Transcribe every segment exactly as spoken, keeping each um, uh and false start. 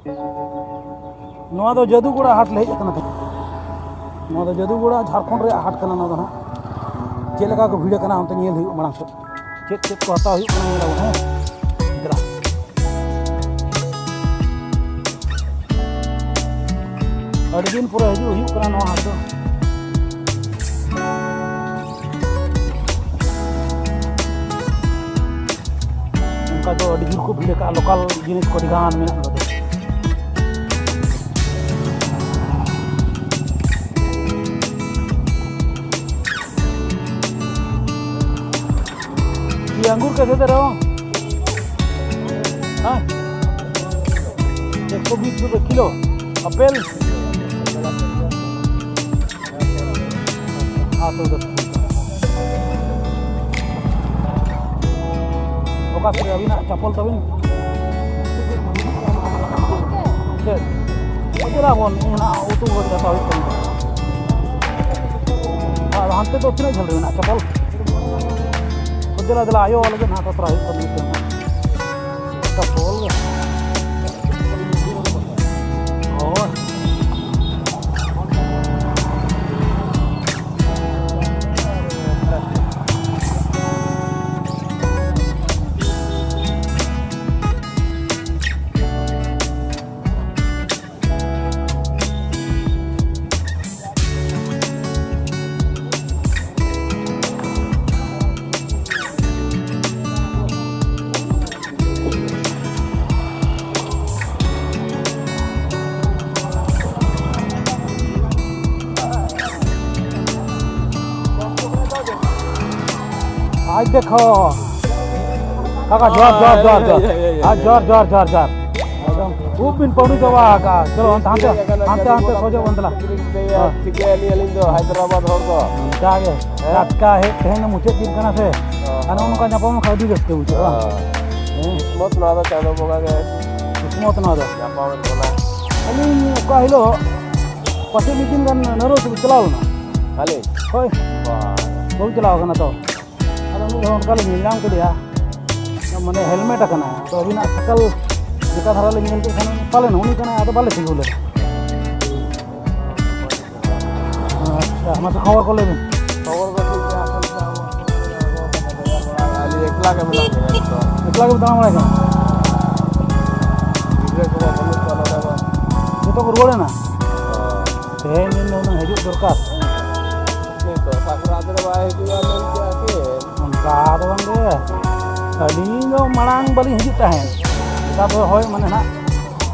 ᱱᱚᱣᱟ ᱫᱚ ᱡᱟᱹᱫᱩᱜᱚᱲᱟ ᱦᱟᱴ ᱞᱮ ᱦᱮᱡ ᱟᱠᱟᱱᱟ ᱛᱟᱦᱮᱸᱫ᱾ ᱱᱚᱣᱟ ᱫᱚ ᱡᱟᱹᱫᱩᱜᱚᱲᱟ, ᱡᱷᱟᱲᱠᱷᱚᱸᱰ ᱨᱮᱭᱟᱜ ᱦᱟᱴ ᱠᱟᱱᱟ᱾ ᱱᱚᱣᱟ ᱫᱚ ᱦᱟᱸᱜ ᱪᱮᱫ ᱞᱮᱠᱟ ᱠᱚ ᱵᱷᱤᱲ ᱟᱠᱟᱱᱟ, ᱚᱱᱛᱮ ᱧᱮᱞ ᱦᱩᱭᱩᱜ ᱢᱟᱲᱟᱝ ᱥᱮᱫ᱾ ᱪᱮᱫ ᱪᱮᱫ ᱠᱚ ᱦᱟᱛᱟᱣ ᱦᱩᱭᱩᱜ ᱠᱟᱱᱟ, ᱧᱮᱞ ᱟᱵᱚᱱ, ᱦᱮᱸ᱾ ᱫᱮᱞᱟ᱾ ᱟᱹᱰᱤ ᱫᱤᱱ ᱯᱚᱨᱮ ᱦᱤᱡᱩᱜ ᱦᱩᱭᱩᱜ ᱠᱟᱱᱟ ᱱᱚᱣᱟ ᱦᱟᱴ ᱫᱚ᱾ ᱚᱱᱠᱟ ᱫᱚ ᱟᱹᱰᱤ ᱡᱳᱨ ᱠᱚ ᱵᱷᱤᱲ ᱟᱠᱟᱫᱼᱟ, ᱞᱳᱠᱟᱞ ᱡᱤᱱᱤᱥ ᱠᱚ ᱟᱹᱰᱤ ᱜᱟᱱ ᱢᱮᱱᱟᱜ ᱱᱚᱰᱮ ᱫᱚ᱾ ये अंगूर कैसे दे रहे हो? हाँ, एक सौ बीस रुपये किलो। एप्पल। हाँ, तो उधर। ᱚᱠᱟ ᱥᱮᱫ ᱟᱹᱵᱤᱱᱟᱜ ᱪᱟᱯᱚᱞ ᱛᱟᱹᱵᱤᱱ? ᱪᱮᱫ? ᱫᱮᱞᱟ ᱵᱚᱱ, ᱤᱧ ᱱᱟᱜ ᱩᱛᱩ ᱠᱚ ᱦᱟᱛᱟᱣ ᱦᱩᱭᱩᱜ ᱛᱟᱹᱵᱤᱱᱟ᱾ ᱟᱨ ᱦᱟᱱᱛᱮ ᱫᱚ ᱛᱤᱱᱟᱹᱜ ᱡᱷᱟᱹᱞ ᱨᱮ ᱢᱮᱱᱟᱜᱼᱟ ᱪᱟᱯᱚᱞ? ᱫᱮᱞᱟ, ᱫᱮᱞᱟ, ᱟᱭᱳ ᱞᱟᱹᱜᱤᱫ ᱱᱟᱜ ᱛᱚᱛᱨᱟ ᱦᱩᱭᱩᱜ ᱛᱟᱹᱵᱤᱱᱟ᱾ ᱪᱟᱯᱚᱞ ᱜᱮ᱾ ᱦᱳᱭ᱾ ᱟᱡ ᱫᱮᱠᱷᱚ᱾ ᱠᱟᱠᱟ, ᱡᱚᱦᱟᱨ, ᱡᱚᱦᱟᱨ, ᱡᱚᱦᱟᱨ, ᱡᱚᱦᱟᱨ᱾ ᱦᱮᱸ, ᱦᱮᱸ, ᱦᱮᱸ, ᱦᱮᱸ᱾ ᱟᱨ ᱡᱚᱦᱟᱨ, ᱡᱚᱦᱟᱨ, ᱡᱚᱦᱟᱨ, ᱡᱚᱦᱟᱨ᱾ ᱮᱠᱫᱚᱢ ᱠᱷᱩᱵ ᱵᱤᱱ ᱯᱟᱹᱣᱲᱤ ᱪᱟᱵᱟ ᱟᱠᱟᱜᱼᱟ᱾ ᱪᱚᱞᱚ, ᱦᱟᱱᱛᱮ, ᱦᱟᱱᱛᱮ, ᱦᱟᱱᱛᱮ, ᱦᱟᱱᱛᱮ ᱥᱚᱡᱷᱮ ᱵᱚᱱ ᱫᱮᱞᱟ᱾ ᱦᱮᱸ᱾ ᱴᱷᱤᱠᱟᱹᱭᱟ ᱞᱤᱧ ᱟᱹᱞᱤᱧ ᱫᱚ ᱦᱟᱭᱫᱨᱟᱵᱟᱫᱽ ᱦᱚᱲ ᱫᱚ᱾ ᱚᱱᱠᱟ ᱜᱮ᱾ ᱦᱮᱸ? ᱴᱟᱴᱠᱟ ᱦᱮᱡ ᱛᱮᱦᱮᱧ ᱫᱚ ᱢᱩᱪᱟᱹᱫ ᱫᱤᱱ ᱠᱟᱱᱟ ᱥᱮ᱾ ᱦᱚᱸ᱾ ᱟᱨ ᱱᱚᱜᱼᱚ ᱱᱚᱝᱠᱟ ᱧᱟᱯᱟᱢ ᱞᱮᱱᱠᱷᱟᱱ ᱟᱹᱰᱤ ᱨᱟᱹᱥᱠᱟᱹ ᱵᱩᱡᱷᱟᱹᱜᱼᱟ, ᱵᱟᱝ? ᱦᱚᱸ᱾ ᱦᱮᱸ᱾ ᱠᱤᱥᱢᱚᱛ ᱱᱚᱣᱟ ᱫᱚ, ᱪᱟᱸᱫᱚ ᱵᱚᱸᱜᱟ ᱜᱮ ᱠᱤᱥᱢᱚᱛ ᱱᱚᱣᱟ ᱫᱚ᱾ ᱧᱟᱯᱟᱢᱮᱫ ᱵᱚᱱᱟ᱾ ᱟᱹᱞᱤᱧ ᱚᱠᱟ ᱦᱤᱞᱳᱜ ᱯᱟᱥᱮ ᱢᱤᱫ ᱫᱤᱱ ᱜᱟᱱ ᱱᱟᱹᱨᱳᱭ ᱥᱮᱫ ᱪᱟᱞᱟᱣ ᱞᱮᱱᱟ᱾ ᱟᱹᱞᱤᱧ? ᱦᱳᱭ᱾ ᱵᱟᱝ᱾ ᱵᱟᱹᱦᱩ ᱪᱟᱞᱟᱣ ᱠᱟᱱᱟ ᱛᱚ᱾ ᱟᱫᱚ ᱢᱤᱫ ᱦᱚᱲ ᱚᱱᱠᱟ ᱞᱤᱧ ᱧᱮᱞ ᱧᱟᱢ ᱠᱮᱫᱮᱭᱟ, ᱢᱟᱱᱮ ᱦᱮᱞᱢᱮᱴ ᱟᱠᱟᱱᱟᱭ᱾ ᱟᱫᱚ ᱟᱹᱵᱤᱱᱟᱜ ᱥᱟᱭᱠᱮᱞ ᱚᱱᱠᱟ ᱫᱷᱟᱨᱟ ᱞᱤᱧ ᱧᱮᱞ ᱠᱮᱫ ᱠᱷᱟᱱ ᱯᱟᱞᱮᱱ ᱩᱱᱤ ᱠᱟᱱᱟᱭ, ᱟᱫᱚ ᱵᱟᱞᱮ ᱛᱤᱸᱜᱩ ᱞᱮᱫᱟ᱾ ᱟᱪᱪᱷᱟ, ᱢᱟᱥᱮ ᱠᱷᱚᱵᱚᱨ ᱠᱚ ᱞᱟᱹᱭ ᱵᱤᱱ᱾ ᱠᱷᱚᱵᱚᱨ ᱫᱚ ᱴᱷᱤᱠ ᱜᱮᱭᱟ, ᱟᱥᱚᱞ ᱫᱚ ᱟᱵᱚ ᱟᱹᱞᱤᱧ ᱮᱠᱞᱟ ᱜᱮ ᱢᱮᱱᱟᱜ ᱞᱤᱧᱟ ᱱᱤᱛᱚᱜ᱾ ᱮᱠᱞᱟ ᱜᱮ ᱫᱟᱬᱟ ᱵᱟᱲᱟᱭ ᱠᱟᱱᱟ? ᱜᱤᱫᱽᱨᱟᱹ ᱠᱚᱢᱟ ᱵᱟᱹᱱᱩᱜ ᱠᱚᱣᱟ ᱱᱚᱰᱮ ᱢᱟ᱾ ᱡᱚᱛᱚ ᱠᱚ ᱨᱩᱣᱟᱹᱲ ᱮᱱᱟ? ᱦᱳᱭ᱾ ᱛᱮᱦᱮᱧ ᱫᱤᱱ ᱫᱚ ᱦᱩᱱᱟᱹᱝ ᱦᱤᱡᱩᱜ ᱫᱚᱨᱠᱟᱨ᱾ ᱱᱤᱛᱚᱜ ᱥᱟᱠᱨᱟᱛ ᱨᱮ ᱵᱟᱭ ᱦᱤᱡᱩᱜᱼᱟ ᱢᱮᱱ ᱠᱮᱜᱼᱟ ᱠᱤ? ᱚᱱᱠᱟ ᱫᱚ ᱵᱟᱝ ᱜᱮ, ᱟᱹᱞᱤᱧ ᱫᱚ ᱢᱟᱲᱟᱝ ᱵᱟᱹᱞᱤᱧ ᱦᱤᱡᱩᱜ ᱛᱟᱦᱮᱸᱫ᱾ ᱱᱮᱛᱟᱨ ᱫᱚ ᱦᱳᱭ, ᱢᱟᱱᱮ ᱱᱟᱦᱟᱜ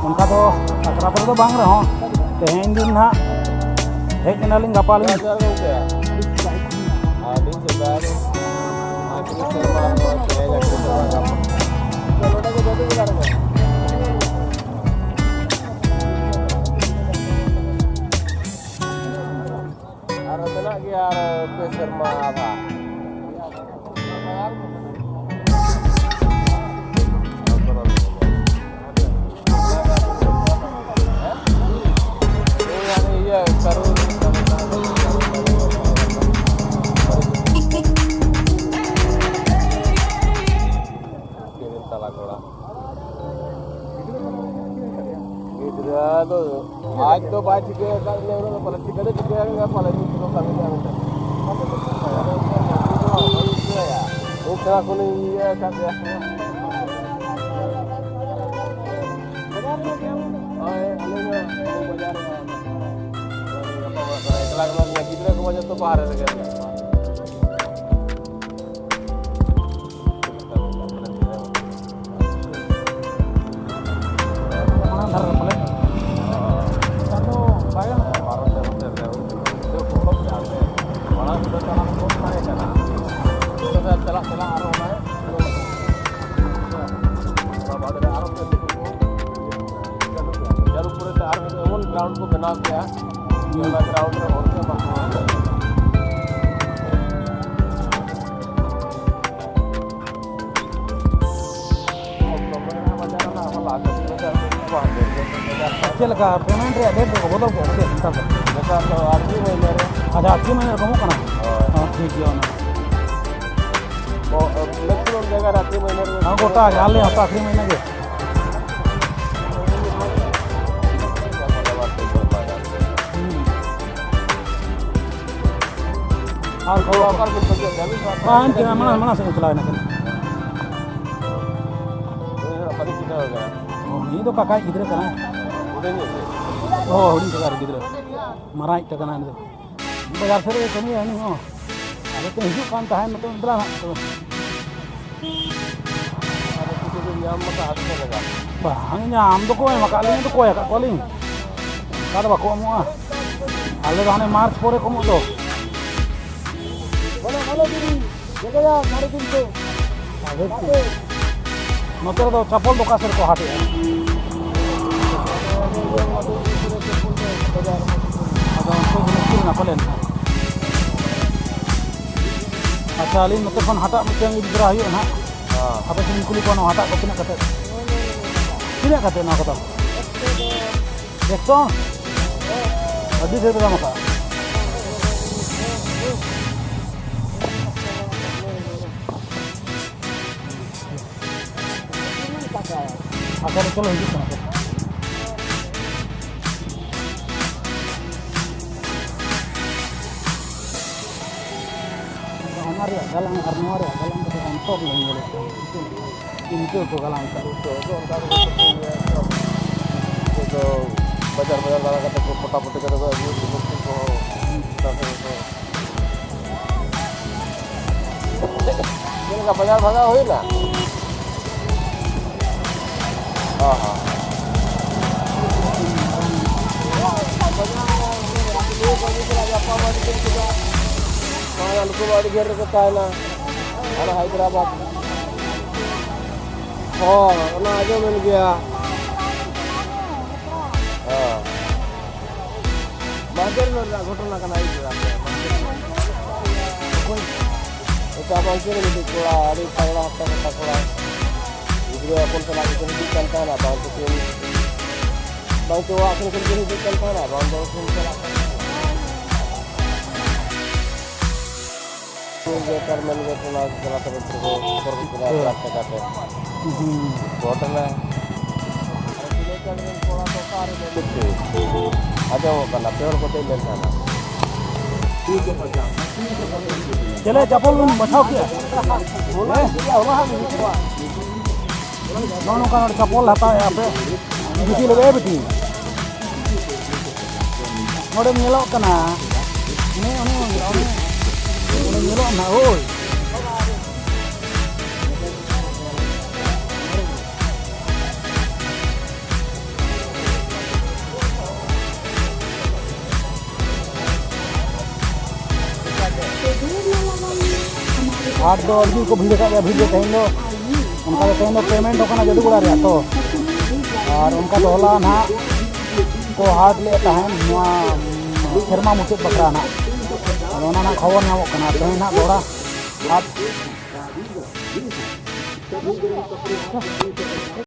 ᱚᱱᱠᱟ ᱫᱚ ᱥᱟᱠᱨᱟᱛ ᱨᱮᱫᱚ ᱵᱟᱝ ᱨᱮᱦᱚᱸ, ᱛᱮᱦᱮᱧ ᱫᱤᱱ ᱱᱟᱦᱟᱜ ᱦᱮᱡ ᱮᱱᱟᱞᱤᱧ ᱜᱟᱯᱟ ᱞᱤᱧ᱾ ᱡᱚᱦᱟᱨ, ᱡᱚᱦᱟᱨ ᱜᱚᱢᱠᱮ᱾ ᱟᱹᱰᱤ ᱥᱮᱫᱟᱭ ᱨᱮ ᱯᱟᱸᱪ ᱥᱮᱨᱢᱟ ᱦᱚᱸ ᱛᱮᱦᱮᱧ ᱟᱹᱰᱤ ᱥᱮᱨᱢᱟ ᱜᱟᱯᱟ᱾ ᱱᱚᱰᱮ ᱜᱮ ᱡᱟᱹᱫᱩ ᱜᱚᱰᱟ ᱨᱮᱜᱮ᱾ ᱟᱨ ᱢᱮᱱᱟᱜ ᱜᱮᱭᱟ ᱟᱨ ᱯᱮ ᱥᱮᱨᱢᱟ ᱟᱫᱷᱟ᱾ ᱤᱭᱟᱹ, ᱠᱟᱹᱨᱩ᱾ ᱛᱟᱞᱟ ᱠᱚᱲᱟ᱾ ᱜᱤᱫᱽᱨᱟᱹ ᱫᱚ ᱟᱡ ᱫᱚ ᱵᱟᱭ ᱴᱷᱤᱠᱟᱹ ᱟᱠᱟᱫ ᱞᱮᱭᱟ, ᱩᱱᱟᱹᱜ ᱫᱚ ᱯᱟᱞᱮ ᱴᱷᱤᱠᱟᱹ ᱫᱚ ᱴᱷᱤᱠᱟᱹ ᱟᱠᱟᱫ ᱜᱮᱭᱟ, ᱯᱟᱞᱮ ᱢᱤᱫ ᱫᱚ ᱠᱟᱹᱢᱤ ᱜᱮᱭᱟ ᱢᱮᱱᱛᱮ᱾ ᱢᱤᱫ ᱫᱷᱟᱣ ᱠᱷᱚᱱᱤᱧ ᱤᱭᱟᱹ ᱟᱠᱟᱫ ᱜᱮᱭᱟ᱾ ᱦᱳᱭ, ᱟᱞᱮ ᱫᱚ ᱵᱟᱡᱟᱨ ᱨᱮ ᱮᱠᱞᱟ ᱜᱮ ᱢᱮᱱᱟᱜ ᱞᱤᱧᱟ, ᱜᱤᱫᱽᱨᱟᱹ ᱠᱚᱢᱟ ᱡᱚᱛᱚ ᱵᱟᱦᱨᱮ ᱨᱮᱜᱮ ᱢᱮᱱᱟᱜ ᱠᱚᱣᱟ᱾ ᱢᱟᱲᱟᱝ ᱫᱷᱟᱨᱮ ᱨᱮ ᱯᱟᱞᱮ᱾ ᱱᱮᱛᱟᱨ ᱫᱚ ᱵᱟᱭ ᱜᱟᱱᱚᱜ ᱠᱟᱱᱟ᱾ ᱢᱟᱲᱟᱝ ᱫᱚ ᱪᱟᱞᱟᱜ ᱠᱚ ᱛᱟᱦᱮᱸ ᱠᱟᱱᱟ᱾ ᱱᱤᱛᱚᱜ ᱫᱚ ᱪᱟᱞᱟᱜ ᱪᱟᱞᱟᱜ ᱟᱨᱦᱚᱸ ᱚᱱᱟ ᱚᱱᱟ ᱵᱟᱫᱽ ᱨᱮ ᱟᱨᱦᱚᱸ ᱡᱟᱹᱨᱩ ᱯᱚᱨᱮ ᱛᱮ ᱟᱨ ᱢᱤᱫ ᱮᱢᱚᱱ ground ᱠᱚ ᱵᱮᱱᱟᱣ ᱠᱮᱜᱼᱟ, ᱚᱱᱟ ground ᱨᱮ ᱦᱚᱲ ᱠᱚ ᱮᱢᱟ ᱠᱚᱣᱟ᱾ ᱪᱮᱫ ᱞᱮᱠᱟ payment ᱨᱮᱭᱟᱜ date ᱫᱚᱠᱚ ᱵᱚᱫᱚᱞ ᱠᱮᱫᱟ ᱥᱮ ᱪᱮᱫ ᱱᱮᱛᱟᱨ ᱫᱚ? ᱱᱮᱛᱟᱨ ᱫᱚ ᱟᱨ ᱢᱤᱫ ᱢᱟᱹᱦᱱᱟᱹ ᱨᱮ᱾ ᱟᱪᱪᱷᱟ, ᱟᱨ ᱢᱤᱫ ᱢᱟᱹᱦᱱᱟᱹ ᱨᱮ ᱠᱚᱢᱚᱜ ᱠᱟᱱᱟ? ᱦᱳᱭ᱾ ᱦᱚᱸ, ᱴᱷᱤᱠ ᱜᱮᱭᱟ ᱚᱱᱟ᱾ ᱚ, maximum ᱡᱟᱭᱜᱟ ᱨᱮ ᱟᱨ ᱢᱤᱫ ᱢᱟᱹᱦᱱᱟᱹ ᱨᱮ᱾ ᱦᱚᱸ, ᱜᱚᱴᱟ ᱜᱮ, ᱟᱞᱮ ᱦᱚᱸ ᱛᱚ ᱟᱹᱠᱷᱨᱤᱧ ᱢᱟᱹᱦᱱᱟᱹ ᱜᱮ᱾ ᱟᱨ ᱠᱚ ᱚᱠᱟ ᱨᱮᱵᱤᱱ ᱠᱷᱚᱡᱮᱫ ᱠᱚᱣᱟ? ᱟᱹᱵᱤᱱ ᱥᱟᱶ ᱵᱟᱝ, ᱦᱟᱱᱛᱮ ᱢᱟᱲᱟᱝ, ᱢᱟᱲᱟᱝ ᱥᱮᱫ ᱠᱚ ᱪᱟᱞᱟᱣ ᱮᱱᱟ ᱠᱤᱱ᱾ ᱩᱱᱤ ᱦᱚᱸ ᱵᱟᱹᱞᱤᱧ ᱪᱤᱱᱦᱟᱹᱣ ᱮ ᱠᱟᱱᱟ᱾ ᱩᱱᱤ ᱫᱚ ᱠᱟᱠᱟᱭᱤᱡ ᱜᱤᱫᱽᱨᱟᱹ ᱠᱟᱱᱟᱭ᱾ ᱦᱩᱰᱤᱧ ᱧᱚᱜ ᱜᱮ᱾ ᱦᱳᱭ, ᱦᱩᱰᱤᱧ ᱠᱟᱠᱟ ᱨᱮᱱ ᱜᱤᱫᱽᱨᱟᱹ᱾ ᱢᱟᱨᱟᱝᱤᱡ ᱠᱟᱱᱟᱭ ᱩᱱᱤ ᱫᱚ᱾ ᱵᱟᱡᱟᱨ ᱥᱮᱫ ᱨᱮᱜᱮ ᱠᱟᱹᱢᱤᱭᱟ ᱩᱱᱤ ᱦᱚᱸ᱾ ᱟᱫᱚ ᱛᱚ ᱦᱤᱡᱩᱜ ᱠᱟᱱ ᱛᱟᱦᱮᱸᱫ ᱱᱚᱛᱮ ᱫᱮᱞᱟ ᱱᱟᱦᱟᱜ ᱛᱚᱵᱮ᱾ ᱟᱫᱚ ᱠᱤᱪᱷᱩ ᱵᱤᱱ ᱧᱟᱢ ᱟᱠᱟᱫᱼᱟ ᱥᱮ ᱪᱮᱫ ᱞᱮᱠᱟ? ᱵᱟᱝ, ᱧᱟᱢ ᱫᱚᱠᱚ ᱮᱢ ᱟᱠᱟᱫ ᱞᱤᱧᱟ, ᱫᱚ ᱠᱚᱭ ᱟᱠᱟᱫ ᱠᱚᱣᱟᱞᱤᱧ᱾ ᱚᱱᱠᱟ ᱫᱚ ᱵᱟᱠᱚ ᱮᱢᱚᱜᱼᱟ᱾ ᱟᱞᱮ ᱫᱚ ᱦᱟᱱᱮ ᱢᱟᱨᱪ ᱯᱚᱨᱮ ᱠᱚ ᱮᱢᱚᱜ ᱫᱚ᱾ ᱵᱚᱞᱚ, ᱵᱚᱞᱚ ᱫᱤᱫᱤ, ᱡᱚᱛᱚᱭᱟ ᱥᱟᱲᱮ ᱛᱤᱱᱥᱚ᱾ ᱟᱫᱚ ᱪᱮᱫ? ᱱᱚᱛᱮ ᱨᱮᱫᱚ ᱪᱟᱯᱚᱞ ᱫᱚ ᱚᱠᱟ ᱥᱮᱫ ᱨᱮᱠᱚ ᱦᱟᱴᱮᱜᱼᱟ? ᱟᱫᱚ ᱩᱱᱠᱩ ᱜᱮ ᱢᱩᱥᱠᱤᱞ ᱮᱱᱟ ᱯᱟᱞᱮᱱ ᱦᱟᱸᱜ᱾ ᱟᱪᱪᱷᱟ, ᱟᱹᱞᱤᱧ ᱱᱚᱛᱮ ᱠᱷᱚᱱ ᱦᱟᱴᱟᱜ ᱢᱤᱫᱴᱟᱝ ᱤᱫᱤ ᱛᱚᱨᱟ ᱦᱩᱭᱩᱜᱼᱟ ᱱᱟᱦᱟᱜ᱾ ᱦᱮᱸ᱾ ᱟᱯᱮ ᱴᱷᱮᱱ ᱞᱤᱧ ᱠᱩᱞᱤ ᱠᱚᱣᱟ, ᱱᱚᱣᱟ ᱦᱟᱴᱟᱜ ᱠᱚ ᱛᱤᱱᱟᱹᱜ ᱠᱟᱛᱮ? ᱛᱤᱱᱟᱹᱜ ᱠᱟᱛᱮ ᱱᱚᱣᱟ ᱠᱚᱫᱚ? ᱮᱠᱥᱚ? ᱟᱹᱰᱤ ᱰᱷᱮᱨ ᱯᱮ ᱫᱟᱢ ᱟᱠᱟᱫᱼᱟ᱾ ᱟᱪᱪᱷᱟ, ᱪᱚᱞᱚ, ᱦᱤᱡᱩᱜ ᱠᱟᱱᱟ ᱠᱚ᱾ ᱟᱫᱚ ᱚᱱᱟ ᱨᱮᱭᱟᱜ ᱜᱟᱞᱟᱝ ᱟᱨ ᱱᱚᱣᱟ ᱨᱮᱭᱟᱜ ᱜᱟᱞᱟᱝ ᱫᱚ ᱚᱱᱛᱚᱨ ᱞᱤᱧ ᱧᱮᱞᱮᱫ ᱠᱟᱱᱟ᱾ ᱤᱱᱠᱟᱹ ᱠᱚ ᱜᱟᱞᱟᱝ ᱠᱟᱜᱼᱟ᱾ ᱱᱤᱛᱚᱜ ᱫᱚ ᱚᱱᱠᱟ ᱠᱚ ᱵᱟᱠᱚ ᱠᱟᱹᱢᱤᱭᱟ ᱛᱚ᱾ ᱱᱤᱛᱚᱜ ᱫᱚ ᱵᱟᱡᱟᱨ ᱵᱟᱡᱟᱨ ᱫᱟᱬᱟ ᱠᱟᱛᱮ ᱠᱚ ᱯᱚᱴᱟ ᱯᱚᱴᱤ ᱠᱟᱛᱮ ᱠᱚ ᱟᱹᱜᱩᱭᱮᱫ ᱠᱚ ᱠᱚᱦᱚᱸ᱾ ᱛᱟᱨᱯᱚᱨᱮ ᱠᱚ ᱪᱮᱫ ᱞᱮᱠᱟ ᱵᱟᱡᱟᱨ ᱵᱷᱟᱜᱟᱣ ᱦᱩᱭᱱᱟ? ᱦᱚᱸ, ᱦᱚᱸ᱾ ᱱᱚᱣᱟ ᱱᱩᱠᱩ ᱢᱟ ᱟᱹᱰᱤ ᱰᱷᱮᱨ ᱨᱮᱠᱚ ᱛᱟᱦᱮᱱᱟ᱾ ᱦᱟᱱᱟ ᱦᱟᱭᱫᱨᱟᱵᱟᱫᱽ᱾ ᱦᱚᱸ, ᱚᱱᱟ ᱟᱸᱡᱚᱢᱮᱱ ᱜᱮᱭᱟ᱾ ᱦᱚᱸ᱾ ᱢᱟᱦᱫᱮᱨ ᱨᱮᱱᱟᱜ ᱜᱷᱚᱴᱚᱱᱟ ᱠᱟᱱᱟ, ᱟᱹᱭᱩᱵ ᱵᱮᱲᱟ ᱛᱮ᱾ ᱚᱠᱚᱭ? ᱮᱴᱟᱜ ᱵᱟᱝ ᱪᱮᱫ ᱢᱤᱫᱴᱤᱡ ᱠᱚᱲᱟ, ᱟᱹᱰᱤ ᱛᱟᱜᱲᱟ ᱦᱟᱛᱛᱟ ᱠᱟᱛᱟ ᱠᱚᱲᱟ᱾ ᱜᱤᱫᱽᱨᱟᱹ ᱦᱚᱯᱚᱱ ᱥᱟᱞᱟᱜ ᱜᱮᱠᱚ ᱦᱤᱡᱩᱜ ᱠᱟᱱ ᱛᱟᱦᱮᱱᱟ, ᱵᱟᱝ ᱫᱚ ᱠᱤᱱ, ᱵᱟᱝ ᱪᱚ ᱚᱲᱟᱜ ᱥᱮᱱ ᱠᱷᱚᱱ ᱠᱤᱱ ᱦᱤᱡᱩᱜ ᱠᱟᱱ ᱛᱟᱦᱮᱱᱟ, ᱵᱟᱝ ᱫᱚ ᱠᱤᱱ ᱪᱟᱞᱟᱜ ᱠᱟᱱ ᱛᱟᱦᱮᱱᱟ᱾ ᱜᱮ ᱪᱮᱭᱟᱨᱢᱮᱱ ᱜᱮ ᱚᱱᱟ ᱡᱮᱞᱟ ᱥᱚᱢᱤᱛᱤ ᱨᱮᱠᱚ ᱠᱷᱚᱵᱚᱨ ᱠᱚ ᱠᱮᱫᱟ, ᱦᱮᱸ᱾ ᱵᱞᱚᱠ ᱴᱟᱠᱟ ᱛᱮ᱾ ᱦᱩᱸ᱾ ᱜᱷᱚᱴᱚᱱᱟ᱾ ᱟᱨ ᱛᱤᱱᱟᱹᱜ ᱜᱟᱱ ᱨᱮᱱ ᱠᱚᱲᱟ ᱠᱚ ᱚᱠᱟ ᱨᱮ ᱢᱮᱱᱟᱜ ᱠᱚᱣᱟ? ᱟᱸᱡᱚᱢᱚᱜ ᱠᱟᱱᱟ, ᱯᱮ ᱦᱚᱲ ᱠᱚ ᱫᱮᱡ ᱞᱮᱱ ᱛᱟᱦᱮᱱᱟ᱾ ᱪᱮᱞᱮ ᱪᱟᱯᱚᱞ ᱵᱤᱱ ᱵᱟᱪᱷᱟᱣ ᱠᱮᱜᱼᱟ? ᱦᱮᱸ? ᱱᱚᱜᱼᱚ ᱱᱚᱝᱠᱟ ᱱᱚᱰᱮ ᱪᱟᱯᱚᱞ ᱦᱟᱛᱟᱣᱮᱜᱼᱟ ᱯᱮ᱾ ᱵᱤᱴᱤ ᱞᱟᱹᱜᱤᱫ ᱵᱤᱴᱤ᱾ ᱱᱚᱰᱮ ᱧᱮᱞᱚᱜ ᱠᱟᱱᱟ᱾ ᱚᱱᱮ, ᱚᱱᱮ, ᱚᱱᱮ, ᱚᱱᱮ ᱧᱮᱞᱚᱜ ᱠᱟᱱᱟ, ᱳᱭ᱾ ᱦᱟᱴ ᱫᱚ ᱟᱹᱰᱤ ᱡᱳᱨ ᱠᱚ ᱵᱷᱤᱲ ᱟᱠᱟᱫ ᱜᱮᱭᱟ, ᱵᱷᱤᱲ ᱫᱚ ᱛᱮᱦᱮᱧ ᱫᱚ, ᱚᱱᱠᱟ ᱫᱚ ᱛᱮᱦᱮᱧ ᱫᱚ ᱯᱮᱢᱮᱱᱴ ᱟᱠᱟᱱᱟ ᱡᱟᱹᱫᱩᱜᱚᱲᱟ ᱨᱮᱭᱟᱜ ᱛᱚ, ᱟᱨ ᱚᱱᱠᱟ ᱫᱚ ᱦᱚᱞᱟ ᱱᱟᱦᱟᱜ ᱠᱚ ᱦᱟᱴ ᱞᱮᱫ ᱛᱟᱦᱮᱸᱫ ᱱᱚᱣᱟ ᱥᱮᱨᱢᱟ ᱢᱩᱪᱟᱹᱫ ᱵᱟᱠᱷᱨᱟ ᱱᱟᱦᱟᱜ, ᱟᱫᱚ ᱚᱱᱟ ᱱᱟᱦᱟᱜ ᱠᱷᱚᱵᱚᱨ ᱧᱟᱢᱚᱜ ᱠᱟᱱᱟ, ᱛᱮᱦᱮᱧ ᱱᱟᱦᱟᱜ ᱫᱚᱦᱲᱟ ᱦᱟᱴ᱾